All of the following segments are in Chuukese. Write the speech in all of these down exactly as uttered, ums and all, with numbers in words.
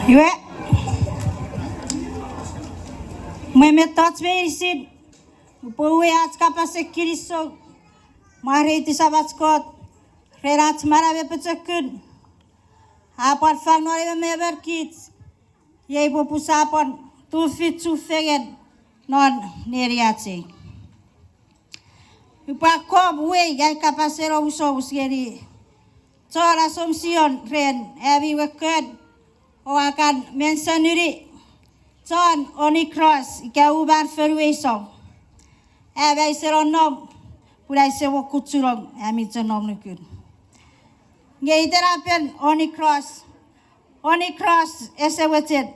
Iwe, mwen mettoch meinisin, upwe uwei ach kapasen kinisou mwareiti Samach Kot ren ach manau me pochokun a pwan fang non ewe memef kich, iei popun sia pwan tufich chufengen non neniach ei. Upwe akkom uwei ai kapasen omusomus ngeni chon Assumption ren ami we kon oua kan mentionini chon Holy Cross ika uman fonuei song. Am aise nonnom, pun aise mo kuchunong ami chon nom nukun. Nge itenapen Holy Cross, Holy Cross ese mochen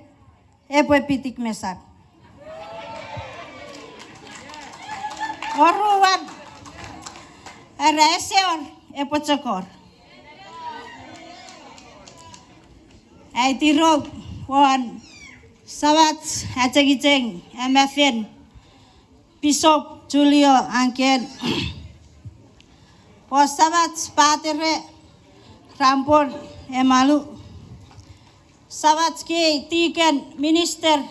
epwe pitik mesan. Oruan, era ese wor, epwe chok wor. Ai tirou won Samach achengicheng, am afen Pisop Julio Angken, o Samach Patere Rampon Emalu, Samach kei tiken, minister,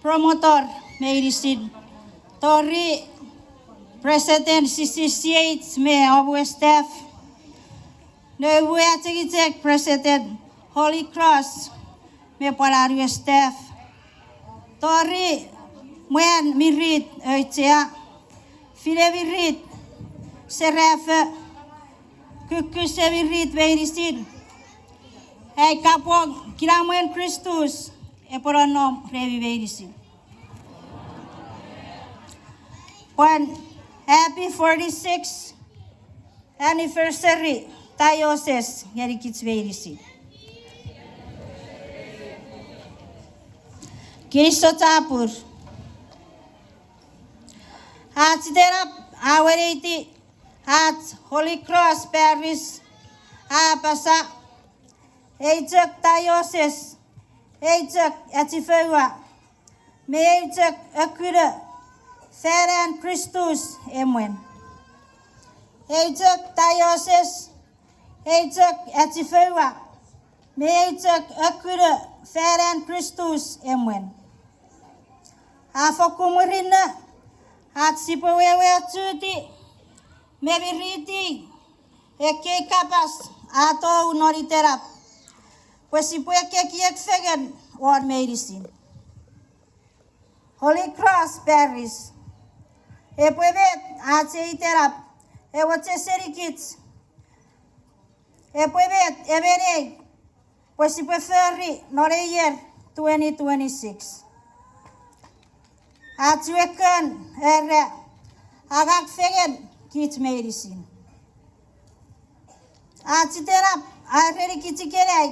promoter meinisin, tori president C C C H me om we staff, noum we achengicheng, president Holy Cross me pwan an we staff, tori mwan mirit auchea, fine mirit, serafo, kukkun semirit meinisin, ai kapong kinamwen Kristus epwe nonnom remi meinisin. Pwan happy forty-six anniversary diocese ngenikich meinisin. Kinisou chapur. Ach itenap a weneiti ach Holy Cross Parish a apasa, ei chok diocese, ei chok achifoua, me ei chok ekkuno fan an Kristus emwen. Ei chok diocese, ei chok achifoua, me ei chok ekkuno fan an Kristus emwen. A fokkun murinno ach sipwe weweochuti me miriti ekkei kapas a tou non itenap, pwe sipwe ekkekiek fengen won meinisin. Holy Cross Parish, epwe met ach ei itenap e mochen senikich? Epwe met emon ei pwe sipwe fori non ei ier twenty twenty-six? Ach we kon era, angang fengen kich meinisin. Ach itenap a erenikich ikenai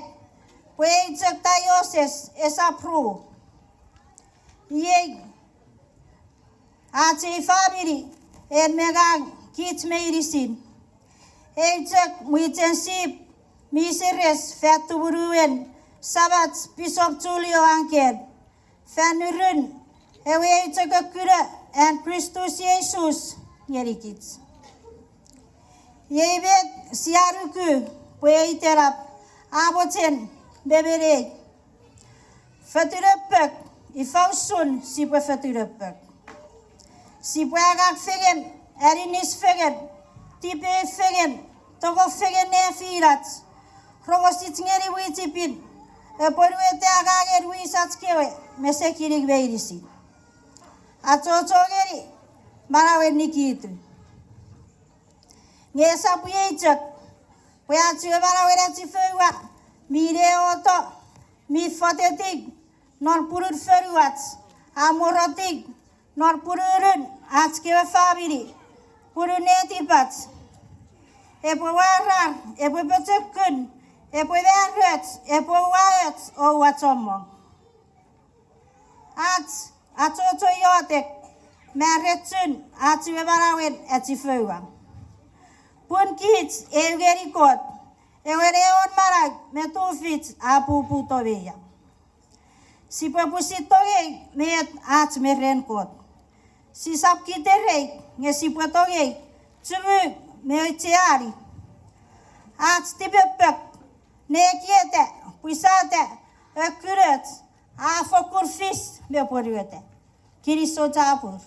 pwe ei chok diocese esap ru. Iei ach ei famini en me ngang kich meinisin, ei chok mwichen sip mi seres fan tumunuen Samach Pisop Julio Angken, fan nurun ewe ei chok ekkuno an Kristus Jisus ngenikich. Iei met sia nuku pwe ei itenap a mochen me menei. Fotunopok, ifa usun sipwe fotunopok? Sipwe angang fengen, aninis fengen, tipeu fengen, tongo fengen nefinach, rongosich ngeni mwichipin, apwonueta angangen wisach kewe me sekining meinisin. Achocho ngeni manauen nikitu. Nge esap iei chok, pwe ach we manauen achifoua mi neoto, mi fotetik non punun fonuach, a morotik non pununun ach kewe famini, punun netipach. Epwe warar, epwe pochokun, epwe maroch, epwe uwaoch o uwa chommong. Ach achocho iotek me arechun ach we manauen achifoua. Pun kich eu ngeni Kot, ewe neon manau me tufich a puputo me ia. Sipwe pwisin tongei met ach me ren Kot. Sisap kiterei nge sipwe tongei, chumu me aucheani. Ach tipepek, nekieta, pwisata, Ekkunot a fokkun fis me pwonueta. Kinisou chapur.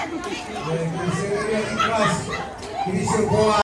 Kinisou ngeni ekkewe class, kinisou Paul.